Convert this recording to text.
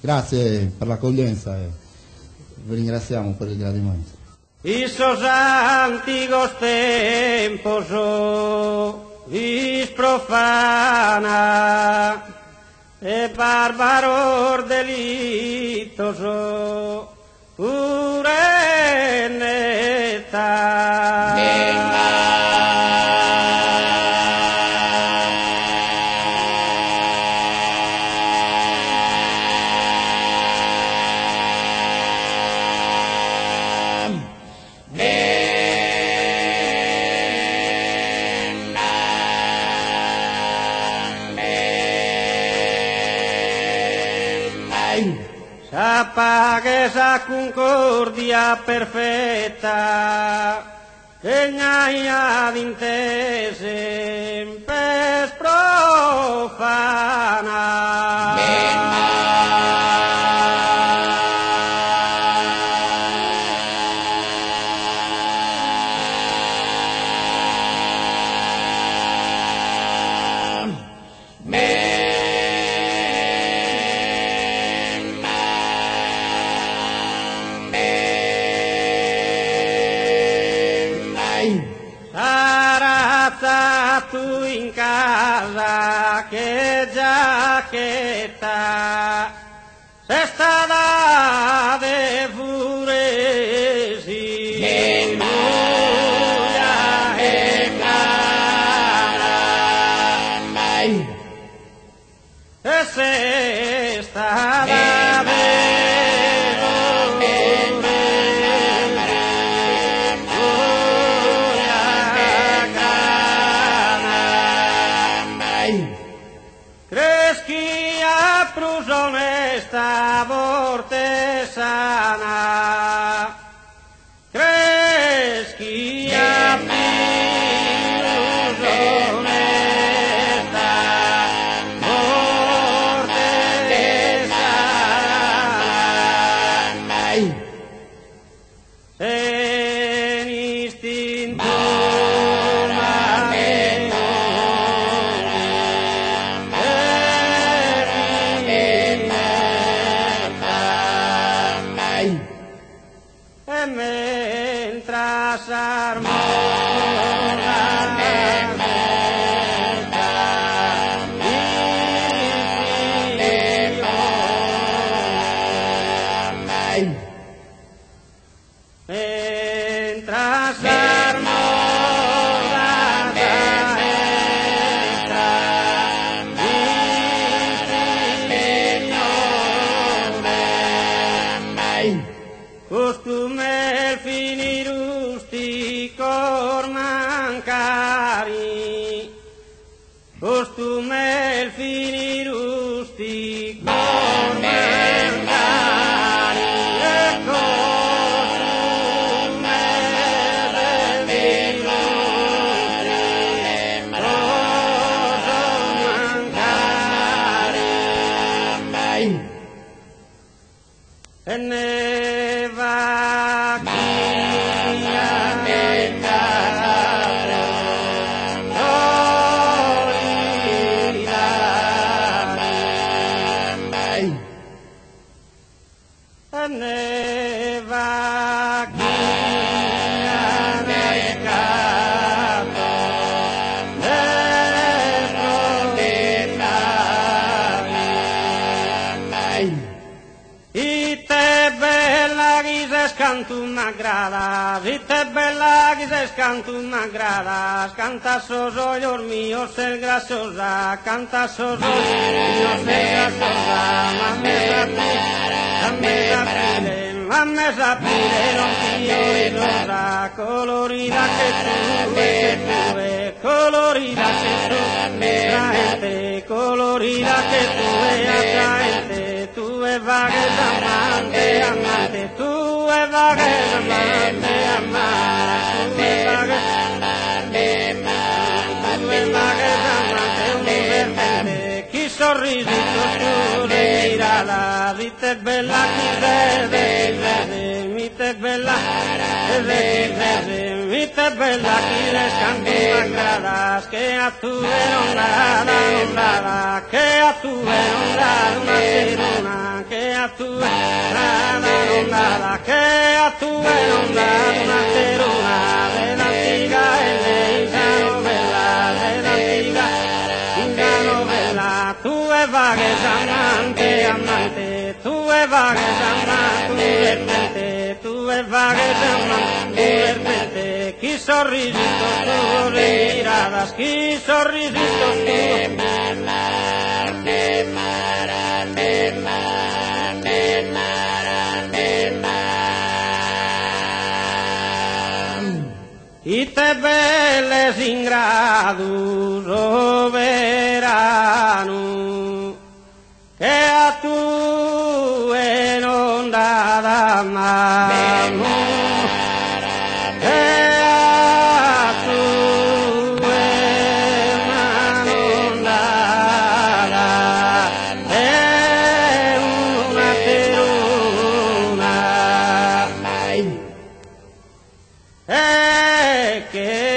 Grazie per l'accoglienza e vi ringraziamo per il gradimento. In sos antigos tempos fis profana e barbaros delittos pura e netta. Sa paghe sa cuncordia perfetta regnaiat in te sempre profana. Sa razza tu in casa che giacchetta sestada de furesi ruja e cana e sestada de furesi ruja cana Creschia prus onesta forte sana Creschia pius onesta forte sana Sen'istintu E mentras armona Mentras armona maestra Costume fini rusticos mancari Costume fini rusticos mancari E costume fini rusticos mancari E ne vacchia E ne vacchia Ite bella chi ses cantu m'aggradas, ite bella chi ses cantu m'aggradas, cant'a sos ojos mios ses grassosa, cant'a sos ojos mios ses grassosa, ma mes aprile, ma mes aprile non fiorirosa, colorida che tue, che tue, colorida che tu, attraente, colorida che tue, attraente, tue faghes amante, amante, tue faghes amante, amante, tue faghes, tue faghes amante, unu serpente, chi sorrisitos tuos e miradas, ite bella chi ses, ite bella, ite bella chi ses cantu m'aggradas, che a tue non dada, non dada, che a tue non dada una seruna, che a a tue nada non dada, che a tue non dada un'ateruna de l'antiga L in sa novella, de l'antiga in sa novella. Tue faghes amante, amante, tue faghes amante, serpente, tue faghes amante, serpente, chi sorrisitos tuos e miradas, chi sorrisitos tuos. Ite bell'est ingratu soberanu che a tue non dat manu, che a tue manu non dada, e un'ateruna. E che